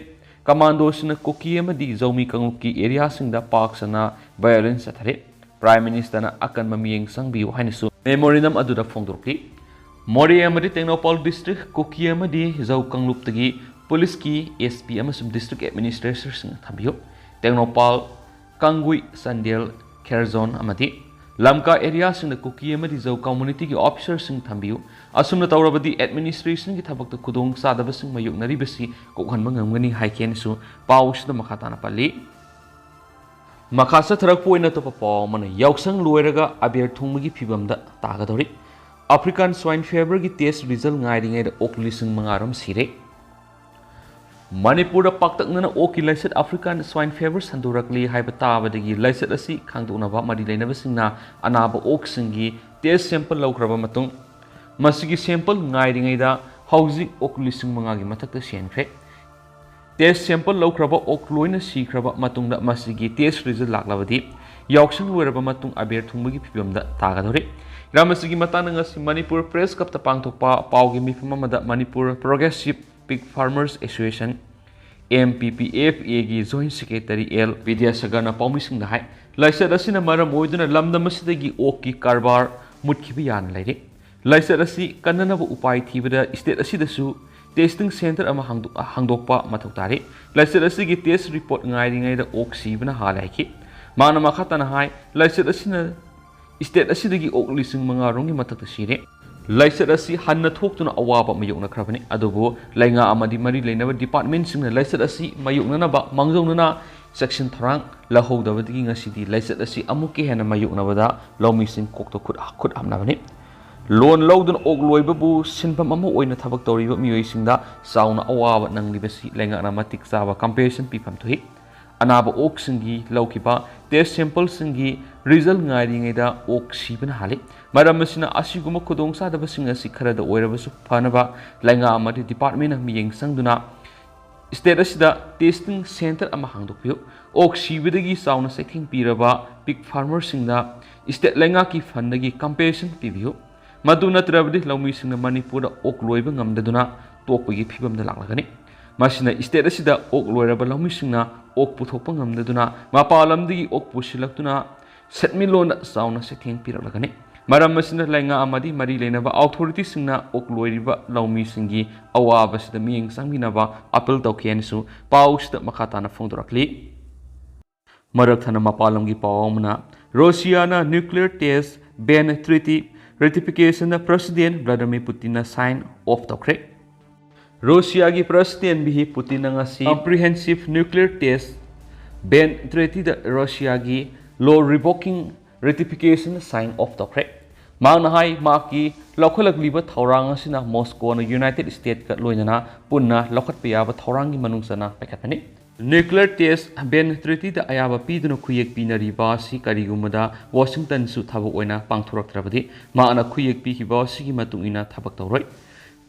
ꯀꯃꯥꯟꯗꯣꯁꯤꯡꯅ ꯀꯨꯀꯤ ꯑꯃꯗꯤ ꯖꯧꯃꯤ ꯀꯥꯡꯂꯨꯞꯀꯤ ꯑꯦꯔꯤꯌꯥꯁꯤꯡꯗ ꯄꯥꯛ ꯁꯟꯅ ꯚꯥꯏꯑꯣꯂꯦꯟꯁ ꯆꯠꯊꯔꯤ꯫ ꯄ꯭ꯔꯥꯏꯝ ꯃꯤꯅꯤꯁꯇꯔꯅ ꯑꯀꯟꯕ ꯃꯤꯠꯌꯦꯡ ꯆꯪꯕꯤꯌꯨ ꯍꯥꯏꯅꯁꯨ ꯃꯦꯃꯣꯔꯦꯟꯗꯝ ꯑꯗꯨꯗ ꯐꯣꯡꯗꯣꯔꯛꯂꯤ꯫ ꯃꯣꯔꯦ ꯑꯃꯗꯤ ꯇꯦꯡꯅꯧꯄꯜ ꯗꯤꯁꯇ꯭ꯔꯤꯛ, ꯀꯨꯀꯤ ꯑꯃꯗꯤ ꯖꯧ ꯀꯥꯡꯂꯨꯞꯇꯒꯤ ꯄꯨꯂꯤꯁꯀꯤ ꯑꯦꯁ ꯄꯤ ꯑꯃꯁꯨꯡ ꯗꯤꯁꯇ꯭ꯔꯤꯛ ꯑꯦꯗꯃꯤꯅꯤꯁꯇ꯭ꯔꯦꯇꯔꯁꯤꯡꯅ ꯊꯝꯕꯤꯌꯨ꯫ ꯇꯦꯡꯅꯧꯄꯥꯜ, ꯀꯥꯡꯒꯨꯏ, ꯆꯥꯟꯗꯦꯜ, ꯈꯦꯔꯖꯣꯟ ꯑꯃꯗꯤ ꯂꯝꯀꯥ ꯑꯦꯔꯤꯌꯥꯁꯤꯡꯗ ꯀꯨꯀꯤ ꯑꯃꯗꯤ ꯖꯧ ꯀꯝꯃ꯭ꯌꯨꯅꯤꯇꯤꯒꯤ ꯑꯣꯐꯤꯁꯔꯁꯤꯡ ꯊꯝꯕꯤꯌꯨ꯫ ꯑꯁꯨꯝꯅ ꯇꯧꯔꯕꯗꯤ ꯑꯦꯗꯃꯤꯅꯤꯁꯇ꯭ꯔꯦꯁꯟꯒꯤ ꯊꯕꯛꯇ ꯈꯨꯗꯣꯡꯆꯥꯗꯕꯁꯤꯡ ꯃꯥꯌꯣꯛꯅꯔꯤꯕꯁꯤ ꯀꯣꯛꯍꯟꯕ ꯉꯝꯒꯅꯤ ꯍꯥꯏꯈꯤ ꯍꯥꯏꯅꯁꯨ ꯄꯥꯎꯁꯤꯗ ꯃꯈꯥ ꯇꯥꯅ ꯄꯜꯂꯤ꯫ ꯃꯈꯥ ꯆꯠꯊꯔꯛꯄ ꯑꯣꯏꯅ ꯑꯇꯣꯞꯄ ꯄꯥꯎ ꯑꯃꯅ, ꯌꯥꯎꯁꯪ ꯂꯣꯏꯔꯒ ꯑꯕꯦꯔ ꯊꯨꯡꯕꯒꯤ ꯐꯤꯕꯝꯗ ꯇꯥꯒꯗꯧꯔꯤ꯫ ꯑꯐ꯭ꯔꯤꯀꯥꯟ ꯁ꯭ꯋꯥꯏꯟ ꯐꯤꯚꯔꯒꯤ ꯇꯦꯁ ꯔꯤꯖꯜ ꯉꯥꯏꯔꯤꯉꯩꯗ ꯑꯣꯛ ꯂꯤꯁꯤꯡ ꯃꯉꯥ ꯔꯣꯝ ꯁꯤꯔꯦ꯫ ꯃꯅꯤꯄꯨꯔꯗ ꯄꯥꯛꯇꯛꯅꯅ ꯑꯣꯛꯀꯤ ꯂꯥꯏꯆꯠ ꯑꯐ꯭ꯔꯤꯀꯥꯟ ꯁ꯭ꯋꯥꯏꯟ ꯐꯤꯚꯔ ꯁꯟꯗꯣꯔꯛꯂꯤ ꯍꯥꯏꯕ ꯇꯥꯕꯗꯒꯤ ꯂꯥꯏꯆꯠ ꯑꯁꯤ ꯈꯪꯗꯣꯛꯅꯕ ꯃꯔꯤ ꯂꯩꯅꯕꯁꯤꯡꯅ ꯑꯅꯥꯕ ꯑꯣꯛꯁꯤꯡꯒꯤ ꯇꯦꯁ ꯁꯦꯝꯄꯜ ꯂꯧꯈ꯭ꯔꯕ ꯃꯇꯨꯡ, ꯃꯁꯤꯒꯤ ꯁꯦꯝꯄꯜ ꯉꯥꯏꯔꯤꯉꯩꯗ ꯍꯧꯖꯤꯛ ꯑꯣꯛ ꯂꯤꯁꯤꯡ ꯃꯉꯥꯒꯤ ꯃꯊꯛꯇ ꯁꯤꯍꯟꯈ꯭ꯔꯦ꯫ ꯇꯦꯁ ꯁꯦꯝꯄꯜ ꯂꯧꯈ꯭ꯔꯕ ꯑꯣꯛ ꯂꯣꯏꯅ ꯁꯤꯈ꯭ꯔꯕ ꯃꯇꯨꯡꯗ ꯃꯁꯤꯒꯤ ꯇꯦꯁ ꯔꯤꯖꯜ ꯂꯥꯛꯂꯕꯗꯤ ꯌꯥꯎꯁꯪ ꯂꯣꯏꯔꯕ ꯃꯇꯨꯡ ꯑꯕꯦꯔ ꯊꯨꯡꯕꯒꯤ ꯐꯤꯕꯝꯗ ꯇꯥꯒꯗꯧꯔꯤ꯫ ꯏꯔꯥꯡ ꯑꯁꯤꯒꯤ ꯃꯇꯥꯡꯗ ꯉꯁꯤ ꯃꯅꯤꯄꯨꯔ ꯄ꯭ꯔꯦꯁ ꯀ꯭ꯂꯕꯇ ꯄꯥꯡꯊꯣꯛꯄ ꯄꯥꯎꯒꯤ ꯃꯤꯐꯝ ꯑꯃꯗ Manipur progressive pig farmers association, M P P F ꯑꯦꯒꯤ ꯖꯣꯏꯟꯠ ꯁꯦꯀ꯭ꯔꯦꯇꯔꯤ ꯑꯦꯜ ꯕꯤꯗ꯭ꯌꯥꯁꯥꯒꯔꯅ ꯄꯥꯎꯃꯤꯁꯤꯡꯗ ꯍꯥꯏ, ꯂꯥꯏꯆꯠ ꯑꯁꯤꯅ ꯃꯔꯝ ꯑꯣꯏꯗꯨꯅ ꯂꯝꯗꯝ ꯑꯁꯤꯗꯒꯤ ꯑꯣꯛꯀꯤ ꯀꯔꯕꯥꯔ ꯃꯨꯠꯈꯤꯕ ꯌꯥꯅ ꯂꯩꯔꯦ꯫ ꯂꯥꯏꯆꯠ ꯑꯁꯤ ꯀꯟꯅꯅꯕ ꯎꯄꯥꯏ ꯊꯤꯕꯗ ꯁ꯭ꯇꯦꯠ ꯑꯁꯤꯗꯁꯨ ꯇꯦꯁꯇꯤꯡ ꯁꯦꯟꯇꯔ ꯑꯃ ꯍꯥꯡꯗꯣꯛ-, ꯍꯥꯡꯗꯣꯛꯄ ꯃꯊꯧ ꯇꯥꯔꯤ꯫ ꯂꯥꯏꯆꯠ ꯑꯁꯤꯒꯤ ꯇꯦꯁ ꯔꯤꯄꯣꯔꯠ ꯉꯥꯏꯔꯤꯉꯩꯗ ꯑꯣꯛ ꯁꯤꯕꯅ ꯍꯥꯜꯂꯦ ꯍꯥꯏꯈꯤ꯫ ꯃꯥꯅ ꯃꯈꯥ ꯇꯥꯅ ꯍꯥꯏ, ꯂꯥꯏꯆꯠ ꯑꯁꯤꯅ ꯁ꯭ꯇꯦꯠ ꯑꯁꯤꯗꯒꯤ ꯑꯣꯛ ꯂꯤꯁꯤꯡ ꯃꯉꯥ ꯔꯣꯝꯒꯤ ꯃꯊꯛꯇ ꯁꯤꯔꯦ꯫ ꯂꯥꯏꯆꯠ ꯑꯁꯤ ꯍꯟꯅ ꯊꯣꯛꯇꯨꯅ ꯑꯋꯥꯕ ꯃꯥꯌꯣꯛꯅꯈ꯭ꯔꯕꯅꯤ, ꯑꯗꯨꯕꯨ ꯂꯩꯉꯥꯛ ꯑꯃꯗꯤ ꯃꯔꯤ ꯂꯩꯅꯕ ꯗꯤꯄꯥꯔꯠꯃꯦꯟꯠꯁꯤꯡꯅ ꯂꯥꯏꯆꯠ ꯑꯁꯤ ꯃꯥꯌꯣꯛꯅꯅꯕ ꯃꯥꯡꯖꯧꯅꯅ ꯆꯦꯛꯁꯤꯟ ꯊꯧꯔꯥꯡ ꯂꯧꯍꯧꯗꯕꯗꯒꯤ ꯉꯁꯤꯗꯤ ꯂꯥꯏꯆꯠ ꯑꯁꯤ ꯑꯃꯨꯛꯀ ꯍꯦꯟꯅ ꯃꯥꯌꯣꯛꯅꯕꯗ ꯂꯧꯃꯤꯁꯤꯡ ꯀꯣꯛꯇ ꯈꯨꯠ, ꯈꯨꯠ ꯍꯥꯞꯅꯕꯅꯤ꯫ ꯂꯣꯟ ꯂꯧꯗꯨꯅ ꯑꯣꯛ ꯂꯣꯏꯕꯕꯨ ꯁꯤꯟꯐꯝ ꯑꯃ ꯑꯣꯏꯅ ꯊꯕꯛ ꯇꯧꯔꯤꯕ ꯃꯤꯑꯣꯏꯁꯤꯡꯗ ꯆꯥꯎꯅ ꯑꯋꯥꯕ ꯅꯪꯂꯤꯕꯁꯤ ꯂꯩꯉꯥꯛꯅ ꯃꯇꯤꯛ ꯆꯥꯕ ꯀꯝꯄꯦꯟꯁꯦꯁꯟ ꯄꯤꯐꯝ ꯊꯣꯛꯏ꯫ ꯑꯅꯥꯕ ꯑꯣꯛꯁꯤꯡꯒꯤ ꯂꯧꯈꯤꯕ ꯇꯦꯁ ꯁꯦꯝꯄꯜꯁꯤꯡꯒꯤ ꯔꯤꯖꯜ ꯉꯥꯏꯔꯤꯉꯩꯗ ꯑꯣꯛ ꯁꯤꯕꯅ ꯍꯥꯜꯂꯤ꯫ ꯃꯔꯝ ꯑꯁꯤꯅ ꯑꯁꯤꯒꯨꯝꯕ ꯈꯨꯗꯣꯡꯆꯥꯗꯕꯁꯤꯡ ꯑꯁꯤ ꯈꯔꯗ ꯑꯣꯏꯔꯕꯁꯨ ꯐꯅꯕ ꯂꯩꯉꯥꯛ ꯑꯃꯗꯤ ꯗꯤꯄꯥꯔꯠꯃꯦꯟꯅ ꯃꯤꯠꯌꯦꯡ ꯆꯪꯗꯨꯅ ꯁ꯭ꯇꯦꯠ ꯑꯁꯤꯗ ꯇꯦꯁꯇꯤꯡ ꯁꯦꯟꯇꯔ ꯑꯃ ꯍꯥꯡꯗꯣꯛꯄꯤꯌꯨ꯫ ꯑꯣꯛ ꯁꯤꯕꯗꯒꯤ ꯆꯥꯎꯅ ꯆꯩꯊꯦꯡ ꯄꯤꯔꯕ ꯄꯤꯛ ꯐꯥꯔꯃꯔꯁꯤꯡꯗ ꯁ꯭ꯇꯦꯠ ꯂꯩꯉꯥꯛꯀꯤ ꯐꯟꯗꯒꯤ ꯀꯝꯄꯦꯟꯁꯦꯁꯟ ꯄꯤꯕꯤꯌꯨ꯫ ꯃꯗꯨ ꯅꯠꯇ꯭ꯔꯕꯗꯤ ꯂꯧꯃꯤꯁꯤꯡꯅ ꯃꯅꯤꯄꯨꯔꯗ ꯑꯣꯛ ꯂꯣꯏꯕ ꯉꯝꯗꯗꯨꯅ ꯇꯣꯛꯄꯒꯤ ꯐꯤꯕꯝꯗ ꯂꯥꯛꯂꯒꯅꯤ꯫ ꯃꯁꯤꯅ ꯁ꯭ꯇꯦꯠ ꯑꯁꯤꯗ ꯑꯣꯛ ꯂꯣꯏꯔꯕ ꯂꯧꯃꯤꯁꯤꯡꯅ ꯑꯣꯛ ꯄꯨꯊꯣꯛꯄ ꯉꯝꯗꯗꯨꯅ ꯃꯄꯥꯟ ꯂꯝꯗꯒꯤ ꯑꯣꯛ ꯄꯨꯁꯤꯜꯂꯛꯇꯨꯅ ꯁꯦꯟꯃꯤꯠꯂꯣꯟꯗ ꯆꯥꯎꯅ ꯆꯩꯊꯦꯡ ꯄꯤꯔꯛꯂꯒꯅꯤ꯫ ꯃꯔꯝ ꯑꯁꯤꯅ ꯂꯩꯉꯥꯛ ꯑꯃꯗꯤ ꯃꯔꯤ ꯂꯩꯅꯕ ꯑꯣꯊꯣꯔꯤꯇꯤꯁꯤꯡꯅ ꯑꯣꯛ ꯂꯣꯏꯔꯤꯕ ꯂꯧꯃꯤꯁꯤꯡꯒꯤ ꯑꯋꯥꯕꯁꯤꯗ ꯃꯤꯠꯌꯦꯡ ꯆꯪꯕꯤꯅꯕ ꯑꯥꯄꯤꯜ ꯇꯧꯈꯤ ꯍꯥꯏꯅꯁꯨ ꯄꯥꯎꯁꯤꯗ ꯃꯈꯥ ꯇꯥꯅ ꯐꯣꯡꯗꯣꯔꯛꯂꯤ꯫ ꯃꯔꯛ ꯊꯠꯅ ꯃꯄꯥꯟ ꯂꯝꯒꯤ ꯄꯥꯎ ꯑꯃꯅ, ꯔꯣꯁꯤꯌꯥꯅ nuclear test ban treaty ratification ꯗ President Vladimir Putin ꯅ sign off ꯇꯧꯈ꯭ꯔꯦ꯫ ꯔꯣꯁꯤꯌꯥꯒꯤ President Vladimir Putin ꯅ ꯉꯁꯤ Comprehensive Nuclear Test Ban Treaty ꯗ ꯔꯣꯁꯤꯌꯥꯒꯤ law revoking ratification sign off ꯇꯧꯈ꯭ꯔꯦ꯫ ꯃꯍꯥꯛꯅ ꯍꯥꯏ, ꯃꯍꯥꯛꯀꯤ ꯂꯧꯈꯠꯂꯛꯂꯤꯕ ꯊꯧꯔꯥꯡ ꯑꯁꯤꯅ ꯃꯣꯁꯀꯣꯅ United States ꯀ ꯂꯣꯏꯅꯅ ꯄꯨꯟꯅ ꯂꯧꯈꯠꯄ ꯌꯥꯕ ꯊꯧꯔꯥꯡꯒꯤ ꯃꯅꯨꯡ ꯆꯟꯅ ꯄꯥꯏꯈꯠꯄꯅꯤ꯫ Nuclear test ban treaty ꯗ ꯑꯌꯥꯕ ꯄꯤꯗꯨꯅ ꯈꯨꯌꯦꯛ ꯄꯤꯅꯔꯤꯕ ꯑꯁꯤ ꯀꯔꯤꯒꯨꯝꯕꯗ ꯋꯥꯁꯤꯡꯇꯟꯁꯨ ꯊꯕꯛ ꯑꯣꯏꯅ ꯄꯥꯡꯊꯣꯔꯛꯇ꯭ꯔꯕꯗꯤ, ꯃꯍꯥꯛꯅ ꯈꯨꯌꯦꯛ ꯄꯤꯈꯤꯕ ꯑꯁꯤꯒꯤ ꯃꯇꯨꯡ ꯏꯟꯅ ꯊꯕꯛ ꯇꯧꯔꯣꯏ꯫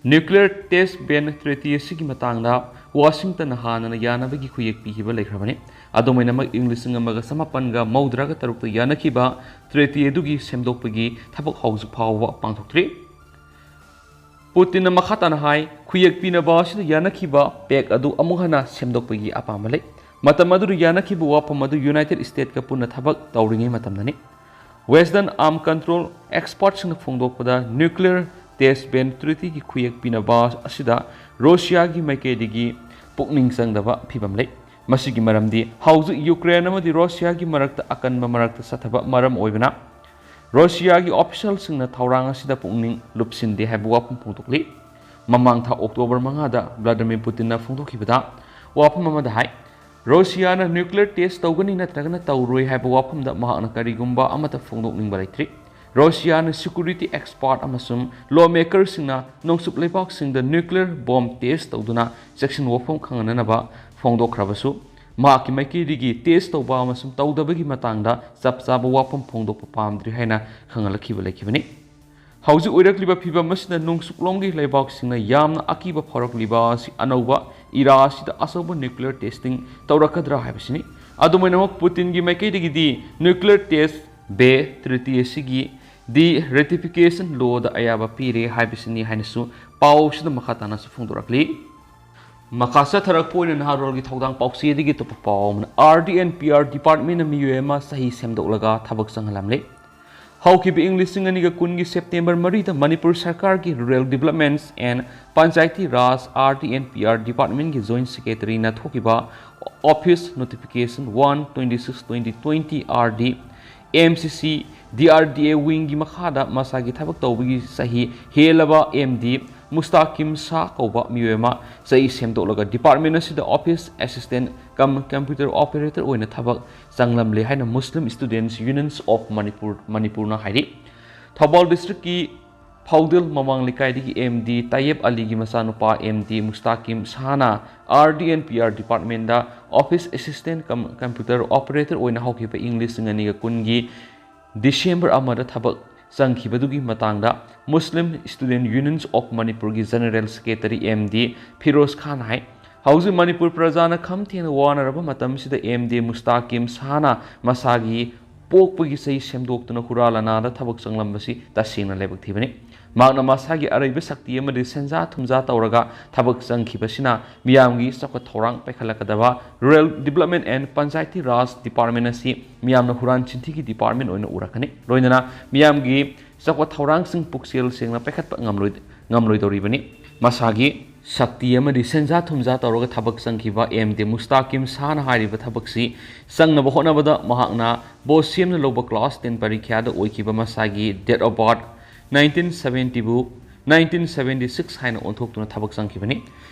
Nuclear test ban treaty ꯑꯁꯤꯒꯤ ꯃꯇꯥꯡꯗ ꯋꯥꯁꯤꯡꯇꯟꯅ ꯍꯥꯟꯅꯅ ꯌꯥꯅꯕꯒꯤ ꯈꯨꯌꯦꯛ ꯄꯤꯈꯤꯕ ꯂꯩꯈ꯭ꯔꯕꯅꯤ꯫ ꯑꯗꯨꯝ ꯑꯣꯏꯅꯃꯛ, ꯏꯪ ꯂꯤꯁꯤꯡ ꯑꯃꯒ ꯆꯃꯥꯄꯟꯒ ꯃꯧꯗ꯭ꯔꯥꯒ ꯇꯔꯨꯛꯇ ꯌꯥꯅꯈꯤꯕ treaty ꯑꯗꯨꯒꯤ ꯁꯦꯝꯗꯣꯛꯄꯒꯤ ꯊꯕꯛ ꯍꯧꯖꯤꯛ ꯐꯥꯎꯕ ꯄꯥꯡꯊꯣꯛꯇ꯭ꯔꯤ꯫ ꯄꯨꯇꯤꯟꯅ ꯃꯈꯥ ꯇꯥꯅ ꯍꯥꯏ, ꯈꯨꯌꯦꯛ ꯄꯤꯅꯕ ꯑꯁꯤꯗ ꯌꯥꯅꯈꯤꯕ pact ꯑꯗꯨ ꯑꯃꯨꯛ ꯍꯟꯅ ꯁꯦꯝꯗꯣꯛꯄꯒꯤ ꯑꯄꯥꯝꯕ ꯂꯩ꯫ ꯃꯇꯝ ꯑꯗꯨꯗ ꯌꯥꯅꯈꯤꯕ ꯋꯥꯐꯝ ꯑꯗꯨ United States ꯀ ꯄꯨꯟꯅ ꯊꯕꯛ ꯇꯧꯔꯤꯉꯩ ꯃꯇꯝꯗꯅꯤ꯫ Western arm control expert ꯁꯤꯡꯅ ꯐꯣꯡꯗꯣꯛꯄꯗ, nuclear test ban treaty ꯒꯤ ꯈꯨꯌꯦꯛ ꯄꯤꯅꯕ ꯑꯁꯤꯗ ꯔꯣꯁꯤꯌꯥꯒꯤ ꯃꯥꯏꯀꯩꯗꯒꯤ ꯄꯨꯛꯅꯤꯡ ꯆꯪꯗꯕ ꯐꯤꯚꯝ ꯂꯩ꯫ ꯃꯁꯤꯒꯤ ꯃꯔꯝꯗꯤ ꯍꯧꯖꯤꯛ ꯌꯨꯀ꯭ꯔꯦꯟ ꯑꯃꯗꯤ ꯔꯣꯁꯤꯌꯥꯒꯤ ꯃꯔꯛꯇ ꯑꯀꯟꯕ ꯃꯔꯛꯇ ꯆꯠꯊꯕ ꯃꯔꯝ ꯑꯣꯏꯕꯅ, ꯔꯣꯁꯤꯌꯥꯒꯤ official ꯁꯤꯡꯅ ꯊꯧꯔꯥꯡ ꯑꯁꯤꯗ ꯄꯨꯛꯅꯤꯡ ꯂꯨꯞꯁꯤꯟꯗꯦ ꯍꯥꯏꯕ ꯋꯥꯐꯝ ꯐꯣꯡꯗꯣꯛꯂꯤ꯫ ꯃꯃꯥꯡ ꯊꯥ October ꯃꯉꯥꯗ Vladimir Putin ꯅ ꯐꯣꯡꯗꯣꯛꯈꯤꯕꯗ, ꯋꯥꯐꯝ ꯑꯃꯗ ꯍꯥꯏ, ꯔꯣꯁꯤꯌꯥꯅ nuclear test ꯇꯧꯒꯅꯤ ꯅꯠꯇ꯭ꯔꯒꯅ ꯇꯧꯔꯣꯏ ꯍꯥꯏꯕ ꯋꯥꯐꯝꯗ ꯃꯍꯥꯛꯅ ꯀꯔꯤꯒꯨꯝꯕ ꯑꯃꯠꯇ ꯐꯣꯡꯗꯣꯛꯅꯤꯡꯕ ꯂꯩꯇ꯭ꯔꯤ꯫ ꯔꯣꯁꯤꯌꯥꯅ security expert ꯑꯃꯁꯨꯡ lawmaker ꯁꯤꯡꯅ ꯅꯣꯡꯆꯨꯞ ꯂꯩꯕꯥꯛꯁꯤꯡꯗ nuclear bomb test ꯇꯧꯗꯨꯅ ꯆꯦꯛꯁꯤꯟ ꯋꯥꯐꯝ ꯈꯪꯍꯟꯅꯅꯕ ꯐꯣꯡꯗꯣꯛꯈ꯭ꯔꯕꯁꯨ, ꯃꯍꯥꯛꯀꯤ ꯃꯥꯏꯀꯩꯗꯒꯤ test ꯇꯧꯕ ꯑꯃꯁꯨꯡ ꯇꯧꯗꯕꯒꯤ ꯃꯇꯥꯡꯗ ꯆꯞ ꯆꯥꯕ ꯋꯥꯐꯝ ꯐꯣꯡꯗꯣꯛꯄ ꯄꯥꯝꯗ꯭ꯔꯤ ꯍꯥꯏꯅ ꯈꯪꯍꯜꯂꯛꯈꯤꯕ ꯂꯩꯈꯤꯕꯅꯤ꯫ ꯍꯧꯖꯤꯛ ꯑꯣꯏꯔꯛꯂꯤꯕ ꯐꯤꯚꯝ ꯑꯁꯤꯗ ꯅꯣꯡꯆꯨꯞꯂꯣꯝꯒꯤ ꯂꯩꯕꯥꯛꯁꯤꯡꯅ ꯌꯥꯝꯅ ꯑꯀꯤꯕ ꯐꯥꯎꯔꯛꯂꯤꯕ ꯑꯁꯤ ꯑꯅꯧꯕ era ꯑꯁꯤꯗ ꯑꯆꯧꯕ nuclear testing ꯇꯧꯔꯛꯀꯗ꯭ꯔꯥ ꯍꯥꯏꯕꯁꯤꯅꯤ꯫ ꯑꯗꯨꯝ ꯑꯣꯏꯅꯃꯛ, ꯄꯨꯇꯤꯟꯒꯤ ꯃꯥꯏꯀꯩꯗꯒꯤꯗꯤ nuclear test ban treaty ꯑꯁꯤꯒꯤ de-ratification law ꯗ ꯑꯌꯥꯕ ꯄꯤꯔꯦ ꯍꯥꯏꯕꯁꯤꯅꯤ ꯍꯥꯏꯅꯁꯨ ꯄꯥꯎꯁꯤꯗ ꯃꯈꯥ ꯇꯥꯅꯁꯨ ꯐꯣꯡꯗꯣꯔꯛꯂꯤ꯫ ꯃꯈꯥ ꯆꯠꯊꯔꯛꯄ ꯑꯣꯏꯅ ꯅꯍꯥꯔꯣꯜꯒꯤ ꯊꯧꯗꯥꯡ ꯄꯥꯎꯆꯦꯗꯒꯤ ꯑꯇꯣꯞꯄ ꯄꯥꯎ ꯑꯃꯅ, R D and P R department ꯅ ꯃꯤꯑꯣꯏ ꯑꯃ ꯆꯍꯤ ꯁꯦꯝꯗꯣꯛꯂꯒ ꯊꯕꯛ ꯆꯪꯍꯜꯂꯝꯂꯦ꯫ ꯍꯧꯈꯤꯕ ꯏꯪ ꯂꯤꯁꯤꯡ ꯑꯅꯤꯒ ꯀꯨꯟꯒꯤ September ꯃꯔꯤꯗ ꯃꯅꯤꯄꯨꯔ ꯁꯔꯀꯥꯔꯒꯤ Rural Developments and Panchayati Raj, R D and P R department ꯀꯤ joint secretary ꯅ ꯊꯣꯛꯈꯤꯕ Office Notification one twenty-six twenty twenty R D, M C C D R D A wingꯒꯤ ꯃꯈꯥꯗ ꯃꯁꯥꯒꯤ ꯊꯕꯛ ꯇꯧꯕꯒꯤ ꯆꯍꯤ ꯍꯦꯜꯂꯕ M D ꯃꯨꯁꯇꯥꯀꯤꯝ ꯁꯥ ꯀꯧꯕ ꯃꯤꯑꯣꯏ ꯑꯃ ꯆꯍꯤ ꯁꯦꯝꯗꯣꯛꯂꯒ department ꯑꯁꯤꯗ office assistant cum computer operator ꯑꯣꯏꯅ ꯊꯕꯛ ꯆꯪꯂꯝꯂꯦ ꯍꯥꯏꯅ Muslim Students Unions of Manipur, ꯃꯅꯤꯄꯨꯔꯅ ꯍꯥꯏꯔꯤ꯫ ꯊꯧꯕꯥꯜ districtꯀꯤ ꯐꯥꯎꯗꯤꯜ ꯃꯃꯥꯡ ꯂꯩꯀꯥꯏꯗꯒꯤ M D ꯇꯥꯏꯌꯦꯕ ꯑꯂꯤꯒꯤ ꯃꯆꯥꯅꯨꯄꯥ M D ꯃꯨꯁꯇꯥꯀꯤꯝ ꯁꯥꯍꯅ R D and P R departmentꯗ office assistant cum computer operator ꯑꯣꯏꯅ ꯍꯧꯈꯤꯕ ꯏꯪ ꯂꯤꯁꯤꯡ ꯑꯅꯤꯒ ꯀꯨꯟꯒꯤ December ꯑꯃꯗ ꯊꯕꯛ ꯆꯪꯈꯤꯕꯗꯨꯒꯤ ꯃꯇꯥꯡꯗ Muslim Student Unions of ꯃꯅꯤꯄꯨꯔꯒꯤ General Secretary M D Firoz ꯈꯥꯟ ꯍꯥꯏ꯫ ꯍꯧꯖꯤꯛ ꯃꯅꯤꯄꯨꯔ ꯄ꯭ꯔꯖꯥꯅ ꯈꯝ ꯊꯦꯡꯅ ꯋꯥꯅꯔꯕ ꯃꯇꯝꯁꯤꯗ M D ꯃꯨꯁꯇꯥꯀꯤꯝ ꯁꯥꯍꯅ ꯃꯁꯥꯒꯤ ꯄꯣꯛꯄꯒꯤ ꯆꯍꯤ ꯁꯦꯝꯗꯣꯛꯇꯨꯅ ꯍꯨꯔꯥ ꯂꯅꯥꯗ ꯊꯕꯛ ꯆꯪꯂꯝꯕꯁꯤ ꯇꯁꯦꯡꯅ ꯂꯥꯏꯕꯛ ꯊꯤꯕꯅꯤ꯫ ꯃꯍꯥꯛꯅ ꯃꯁꯥꯒꯤ ꯑꯔꯩꯕ ꯁꯛꯇꯤ ꯑꯃꯗꯤ ꯁꯦꯟꯖꯥ ꯊꯨꯝꯖꯥ ꯇꯧꯔꯒ ꯊꯕꯛ ꯆꯪꯈꯤꯕꯁꯤꯅ ꯃꯤꯌꯥꯝꯒꯤ ꯆꯥꯎꯈꯠ ꯊꯧꯔꯥꯡ ꯄꯥꯏꯈꯠꯂꯛꯀꯗꯕ Rural Development and Panchayati Raj department ꯑꯁꯤ ꯃꯤꯌꯥꯝꯅ ꯍꯨꯔꯥꯟ ꯆꯤꯟꯊꯤꯒꯤ department ꯑꯣꯏꯅ ꯎꯔꯛꯀꯅꯤ꯫ ꯂꯣꯏꯅꯅ ꯃꯤꯌꯥꯝꯒꯤ ꯆꯥꯎꯈꯠ ꯊꯧꯔꯥꯡꯁꯤꯡ ꯄꯨꯛꯆꯦꯜ ꯁꯦꯡꯅ ꯄꯥꯏꯈꯠꯄ ꯉꯝꯂꯣꯏ-, ꯉꯝꯂꯣꯏꯗꯧꯔꯤꯕꯅꯤ꯫ ꯃꯁꯥꯒꯤ ꯁꯛꯇꯤ ꯑꯃꯗꯤ ꯁꯦꯟꯖꯥ ꯊꯨꯝꯖꯥ ꯇꯧꯔꯒ ꯊꯕꯛ ꯆꯪꯈꯤꯕ M D ꯃꯨꯁꯇꯥꯀꯤꯝ ꯁꯥꯍꯅ ꯍꯥꯏꯔꯤꯕ ꯊꯕꯛꯁꯤ ꯆꯪꯅꯕ ꯍꯣꯠꯅꯕꯗ ꯃꯍꯥꯛꯅ ꯕꯣꯁ ꯁꯦꯝꯅ ꯂꯧꯕ class ten ꯄꯔꯤꯈ꯭ꯌꯥꯗ ꯑꯣꯏꯈꯤꯕ ꯃꯁꯥꯒꯤ date of birth nineteen seventy ꯕꯨ nineteen seventy six ꯍꯥꯏꯅ ꯑꯣꯟꯊꯣꯛꯇꯨꯅ ꯊꯕꯛ ꯆꯪꯈꯤꯕꯅꯤ꯫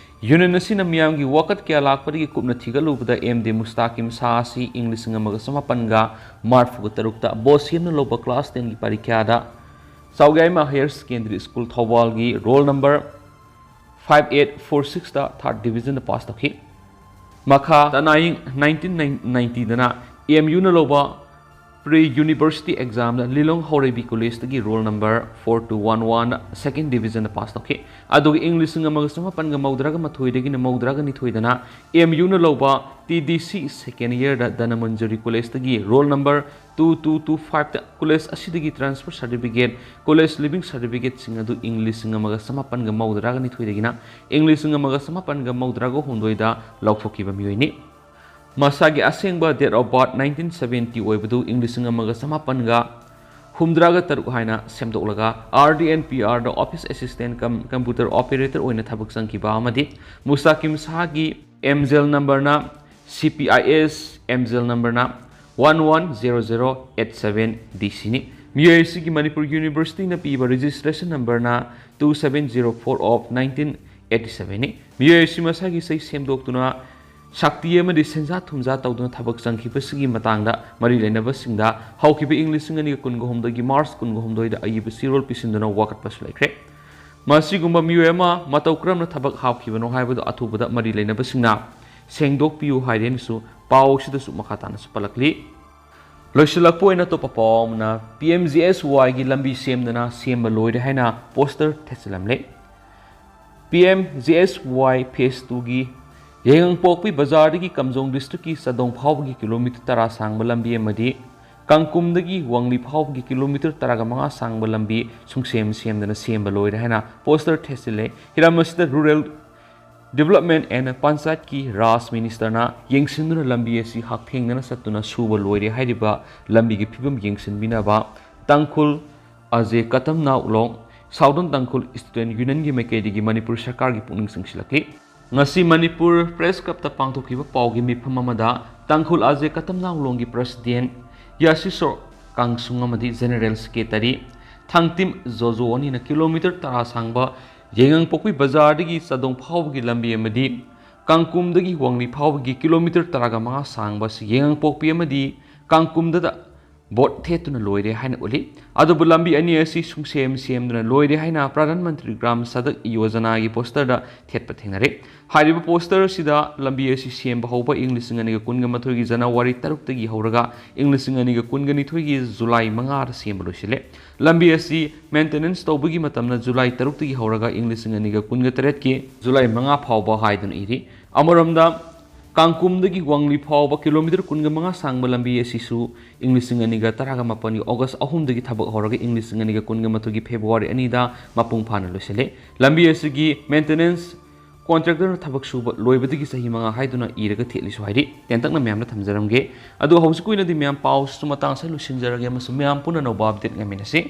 Union ꯑꯁꯤꯅ ꯃꯤꯌꯥꯝꯒꯤ ꯋꯥꯀꯠ ꯀꯌꯥ ꯂꯥꯛꯄꯗꯒꯤ ꯀꯨꯞꯅ ꯊꯤꯒꯠꯂꯨꯕꯗ M D ꯃꯨꯁꯇꯥꯀꯤꯝ ꯁꯥꯍ ꯑꯁꯤ ꯏꯪ ꯂꯤꯁꯤꯡ ꯑꯃꯒ ꯆꯃꯥꯄꯟꯒ ꯃꯔꯤꯐꯨ ꯇꯔꯨꯛꯇ ꯕꯣꯁ ꯁꯦꯝꯅ ꯂꯧꯕ class ten ꯒꯤ ꯄꯔꯤꯈ꯭ꯌꯥꯗ ꯆꯥꯎꯌꯥꯏꯃ Higher Secondary School ꯊꯧꯕꯥꯜꯒꯤ roll number five eight four six ꯇ third division ꯗ pass ꯇꯧꯈꯤ꯫ ꯃꯈꯥ ꯇꯅꯥꯏ nineteen ninety ꯗꯅ M U ꯅ ꯂꯧꯕ pre university exam ꯗ ꯂꯤꯂꯣꯡ ꯍꯥꯎꯔꯩꯕꯤ College ꯇꯒꯤ roll number four two one one second division ꯗ pass ꯇꯧꯈꯤ꯫ ꯑꯗꯨꯒ ꯏꯪ ꯂꯤꯁꯤꯡ ꯑꯃꯒ ꯆꯃꯥꯄꯟꯒ ꯃꯧꯗ꯭ꯔꯥꯒ ꯃꯥꯊꯣꯏꯗꯒꯤꯅ ꯃꯧꯗ꯭ꯔꯥꯒ ꯅꯤꯊꯣꯏꯗꯅ M U ꯅ ꯂꯧꯕ T D C second year ꯗ ꯙꯅꯃꯟꯖꯨꯔꯤ College ꯇꯒꯤ roll number two two two five ꯇ college ꯑꯁꯤꯗꯒꯤ transfer certificate, college leaving certificate ꯁꯤꯡ ꯑꯗꯨ ꯏꯪ ꯂꯤꯁꯤꯡ ꯑꯃꯒ ꯆꯃꯥꯄꯟꯒ ꯃꯧꯗ꯭ꯔꯥꯒ ꯅꯤꯊꯣꯏꯗꯒꯤꯅ ꯏꯪ ꯂꯤꯁꯤꯡ ꯑꯃꯒ ꯆꯃꯥꯄꯟꯒ ꯃꯧꯗ꯭ꯔꯥꯒ ꯍꯨꯝꯗꯣꯏꯗ ꯂꯧꯊꯣꯛꯈꯤꯕ ꯃꯤꯑꯣꯏꯅꯤ꯫ ꯃꯁꯥꯒꯤ ꯑꯁꯦꯡꯕ date of birth nineteen seventy ꯑꯣꯏꯕꯗꯨ ꯏꯪ ꯂꯤꯁꯤꯡ ꯑꯃꯒ ꯆꯃꯥꯄꯟꯒ ꯍꯨꯝꯗ꯭ꯔꯥꯒ ꯇꯔꯨꯛ ꯍꯥꯏꯅ ꯁꯦꯝꯗꯣꯛꯂꯒ R D and P R the office assistant cum computer operator ꯑꯣꯏꯅ ꯊꯕꯛ ꯆꯪꯈꯤꯕ ꯑꯃꯗꯤ ꯃꯨꯁꯇꯥꯀꯤꯝ ꯁꯥꯍꯒꯤ M L number ꯅ C P I S MZIL numberꯅ one one zero zero eight seven D Cꯅꯤ꯫ ꯃꯤꯑꯣꯏ ꯑꯁꯤꯒꯤ ꯃꯅꯤꯄꯨꯔ ꯌꯨꯅꯤꯚꯔꯁꯤꯇꯤꯅ ꯄꯤꯕ registration numberꯅ two seven zero four of nineteen eighty sevenꯅꯤ꯫ ꯃꯤꯑꯣꯏ ꯑꯁꯤ ꯃꯁꯥꯒꯤ ꯏꯁꯩ ꯁꯦꯝꯗꯣꯛꯇꯨꯅ ꯁꯛꯇꯤ ꯑꯃꯗꯤ ꯁꯦꯟꯖꯥ ꯊꯨꯝꯖꯥ ꯇꯧꯗꯨꯅ ꯊꯕꯛ ꯆꯪꯈꯤꯕꯁꯤꯒꯤ ꯃꯇꯥꯡꯗ ꯃꯔꯤ ꯂꯩꯅꯕꯁꯤꯡꯗ ꯍꯧꯈꯤꯕ ꯏꯪ ꯂꯤꯁꯤꯡ ꯑꯅꯤꯒ ꯀꯨꯟꯒ ꯍꯨꯝꯗꯣꯏꯒꯤ ꯃꯥꯔꯆ ꯀꯨꯟꯒ ꯍꯨꯝꯗꯣꯏꯗ ꯑꯏꯕ ꯆꯦꯔꯣꯜ ꯄꯤꯁꯤꯟꯗꯨꯅ ꯋꯥꯀꯠꯄꯁꯨ ꯂꯩꯈ꯭ꯔꯦ꯫ ꯃꯁꯤꯒꯨꯝꯕ ꯃꯤꯑꯣꯏ ꯑꯃ ꯃꯇꯧ ꯀꯔꯝꯅ ꯊꯕꯛ ꯍꯥꯞꯈꯤꯕꯅꯣ ꯍꯥꯏꯕꯗꯨ ꯑꯊꯨꯕꯗ ꯃꯔꯤ ꯂꯩꯅꯕꯁꯤꯡꯅ ꯁꯦꯡꯗꯣꯛꯄꯤꯌꯨ ꯍꯥꯏꯔꯦꯅꯁꯨ ꯄꯥꯎ ꯑꯁꯤꯗꯁꯨ ꯃꯈꯥ ꯇꯥꯅꯁꯨ ꯄꯜꯂꯛꯂꯤ꯫ ꯂꯣꯏꯁꯤꯜꯂꯛꯄ ꯑꯣꯏꯅ ꯑꯇꯣꯞꯄ ꯄꯥꯎ ꯑꯃꯅ, P M G S Yꯒꯤ ꯂꯝꯕꯤ ꯁꯦꯝꯗꯅ ꯁꯦꯝꯕ ꯂꯣꯏꯔꯦ ꯍꯥꯏꯅ ꯄꯣꯁꯇꯔ ꯊꯦꯠꯆꯜꯂꯝꯂꯦ꯫ P M G S Y phase twoꯒꯤ ꯌꯥꯏꯉꯪꯄꯣꯛꯄꯤ ꯕꯖꯥꯔꯗꯒꯤ ꯀꯝꯖꯣꯡ districtꯀꯤ ꯆꯥꯗꯣꯡ ꯐꯥꯎꯕꯒꯤ ꯀꯤꯂꯣꯃꯤꯇꯔ ꯇꯔꯥ ꯁꯥꯡꯕ ꯂꯝꯕꯤ ꯑꯃꯗꯤ ꯀꯥꯡꯀꯨꯝꯗꯒꯤ ꯋꯥꯡꯂꯤ ꯐꯥꯎꯕꯒꯤ ꯀꯤꯂꯣꯃꯤꯇꯔ ꯇꯔꯥꯒ ꯃꯉꯥ ꯁꯥꯡꯕ ꯂꯝꯕꯤ ꯁꯨꯡꯁꯦꯝ ꯁꯦꯝꯗꯅ ꯁꯦꯝꯕ ꯂꯣꯏꯔꯦ ꯍꯥꯏꯅ ꯄꯣꯁꯇꯔ ꯊꯦꯠꯆꯤꯜꯂꯦ꯫ ꯍꯤꯔꯝ ꯑꯁꯤꯗ Rural Development and Panchayatꯀꯤ ꯔꯥꯖ ꯃꯤꯅꯤꯁꯇꯔꯅ ꯌꯦꯡꯁꯤꯟꯗꯨꯅ ꯂꯝꯕꯤ ꯑꯁꯤ ꯍꯛꯊꯦꯡꯅꯅ ꯆꯠꯇꯨꯅ ꯁꯨꯕ ꯂꯣꯏꯔꯦ ꯍꯥꯏꯔꯤꯕ ꯂꯝꯕꯤꯒꯤ ꯐꯤꯕꯝ ꯌꯦꯡꯁꯤꯟꯕꯤꯅꯕ ꯇꯥꯡꯈꯨꯜ ꯑꯖꯦ ꯀꯇꯝꯅꯥꯎ ꯎꯂꯣꯡ, Southern Tangkhul Student Unionꯒꯤ ꯃꯥꯏꯀꯩꯗꯒꯤ ꯃꯅꯤꯄꯨꯔ ꯁꯔꯀꯥꯔꯒꯤ ꯄꯨꯛꯅꯤꯡ ꯆꯤꯡꯁꯤꯜꯂꯛꯂꯤ꯫ ꯉꯁꯤ ꯃꯅꯤꯄꯨꯔ Press Clubꯇ ꯄꯥꯡꯊꯣꯛꯈꯤꯕ ꯄꯥꯎꯒꯤ ꯃꯤꯐꯝ ꯑꯃꯗ ꯇꯥꯡꯈꯨꯜ ꯑꯖꯦ ꯀꯇꯝꯅꯥꯎ ꯎꯂꯣꯡꯒꯤ President ꯌꯥꯁꯤꯁꯣꯔ ꯀꯥꯡꯁꯨꯡ ꯑꯃꯗꯤ General Secretary ꯊꯥꯡꯇꯤꯝ ꯖꯣꯖꯣ ꯑꯅꯤꯅ ꯀꯤꯂꯣꯃꯤꯇꯔ ꯇꯔꯥ ꯁꯥꯡꯕ ꯌꯥꯏꯉꯪꯄꯣꯛꯄꯤ ꯕꯖꯥꯔꯗꯒꯤ ꯆꯥꯗꯣꯡ ꯐꯥꯎꯕꯒꯤ ꯂꯝꯕꯤ ꯑꯃꯗꯤ ꯀꯥꯡꯀꯨꯝꯗꯒꯤ ꯋꯥꯡꯂꯤ ꯐꯥꯎꯕꯒꯤ ꯀꯤꯂꯣꯃꯤꯇꯔ ꯇꯔꯥꯒ ꯃꯉꯥ ꯁꯥꯡꯕ ꯑꯁꯤ ꯌꯥꯏꯉꯪꯄꯣꯛꯄꯤ ꯑꯃꯗꯤ ꯀꯥꯡꯀꯨꯝꯗꯗ ꯕꯣꯠ ꯊꯦꯠꯇꯨꯅ ꯂꯣꯏꯔꯦ ꯍꯥꯏꯅ ꯎꯠꯂꯤ꯫ ꯑꯗꯨꯕꯨ ꯂꯝꯕꯤ ꯑꯅꯤ ꯑꯁꯤ ꯁꯨꯡꯁꯦꯝ ꯁꯦꯝꯗꯨꯅ ꯂꯣꯏꯔꯦ ꯍꯥꯏꯅ ꯄ꯭ꯔꯙꯥꯟ ꯃꯟꯇ꯭ꯔꯤ ꯒ꯭ꯔꯥꯝ ꯁꯗꯛ ꯌꯣꯖꯅꯥꯒꯤ ꯄꯣꯁꯇꯔꯗ ꯊꯦꯠꯄ ꯊꯦꯡꯅꯔꯦ꯫ ꯍꯥꯏꯔꯤꯕ ꯄꯣꯁꯇꯔ ꯑꯁꯤꯗ ꯂꯝꯕꯤ ꯑꯁꯤ ꯁꯦꯝꯕ ꯍꯧꯕ ꯏꯪ ꯂꯤꯁꯤꯡ ꯑꯅꯤꯒ ꯀꯨꯟꯒ ꯃꯥꯊꯣꯏꯒꯤ ꯖꯅꯋꯥꯔꯤ ꯇꯔꯨꯛꯇꯒꯤ ꯍꯧꯔꯒ ꯏꯪ ꯂꯤꯁꯤꯡ ꯑꯅꯤꯒ ꯀꯨꯟꯒ ꯅꯤꯊꯣꯏꯒꯤ ꯖꯨꯂꯥꯏ ꯃꯉꯥꯗ ꯁꯦꯝꯕ ꯂꯣꯏꯁꯤꯜꯂꯦ꯫ ꯂꯝꯕꯤ ꯑꯁꯤ maintenance ꯇꯧꯕꯒꯤ ꯃꯇꯝꯅ ꯖꯨꯂꯥꯏ ꯇꯔꯨꯛꯇꯒꯤ ꯍꯧꯔꯒ ꯏꯪ ꯂꯤꯁꯤꯡ ꯑꯅꯤꯒ ꯀꯨꯟꯒ ꯇꯔꯦꯠꯀꯤ ꯖꯨꯂꯥꯏ ꯃꯉꯥ ꯐꯥꯎꯕ ꯍꯥꯏꯗꯨꯅ ꯏꯔꯤ꯫ ꯑꯃꯔꯣꯝꯗ, ꯀꯥꯡꯀꯨꯝꯗꯒꯤ ꯋꯥꯡꯂꯤ ꯐꯥꯎꯕ ꯀꯤꯂꯣꯃꯤꯇꯔ ꯀꯨꯟꯒ ꯃꯉꯥ ꯁꯥꯡꯕ ꯂꯝꯕꯤ ꯑꯁꯤꯁꯨ ꯏꯪ ꯂꯤꯁꯤꯡ ꯑꯅꯤꯒ ꯇꯔꯥꯒ ꯃꯥꯄꯟꯒꯤ ꯑꯣꯒꯁ ꯑꯍꯨꯝꯗꯒꯤ ꯊꯕꯛ ꯍꯧꯔꯒ ꯏꯪ ꯂꯤꯁꯤꯡ ꯑꯅꯤꯒ ꯀꯨꯟꯒ ꯃꯥꯊꯣꯏꯒꯤ ꯐꯦꯕ꯭ꯔꯨꯋꯥꯔꯤ ꯑꯅꯤꯗ ꯃꯄꯨꯡ ꯐꯥꯅ ꯂꯣꯏꯁꯤꯜꯂꯦ꯫ ꯂꯝꯕꯤ ꯑꯁꯤꯒꯤ maintenance contractorꯅ ꯊꯕꯛ ꯁꯨꯕ ꯂꯣꯏꯕꯗꯒꯤ ꯆꯍꯤ ꯃꯉꯥ ꯍꯥꯏꯗꯨꯅ ꯏꯔꯒ ꯊꯦꯠꯂꯤꯁꯨ ꯍꯥꯏꯔꯤ꯫ ꯇꯦꯟꯇꯛꯅ ꯃꯌꯥꯝꯅ ꯊꯝꯖꯔꯝꯒꯦ꯫ ꯑꯗꯨ ꯍꯧꯖꯤꯛꯀꯤ ꯑꯣꯏꯅꯗꯤ ꯃꯌꯥꯝ ꯄꯥꯎꯁꯤꯁꯨ ꯃꯇꯥꯡ ꯑꯁꯤꯗ ꯂꯣꯏꯁꯤꯟꯖꯔꯒꯦ ꯑꯃꯁꯨꯡ ꯃꯌꯥꯝ ꯄꯨꯟꯅ ꯑꯅꯧꯕ update ꯉꯥꯏꯃꯤꯟꯅꯁꯤ꯫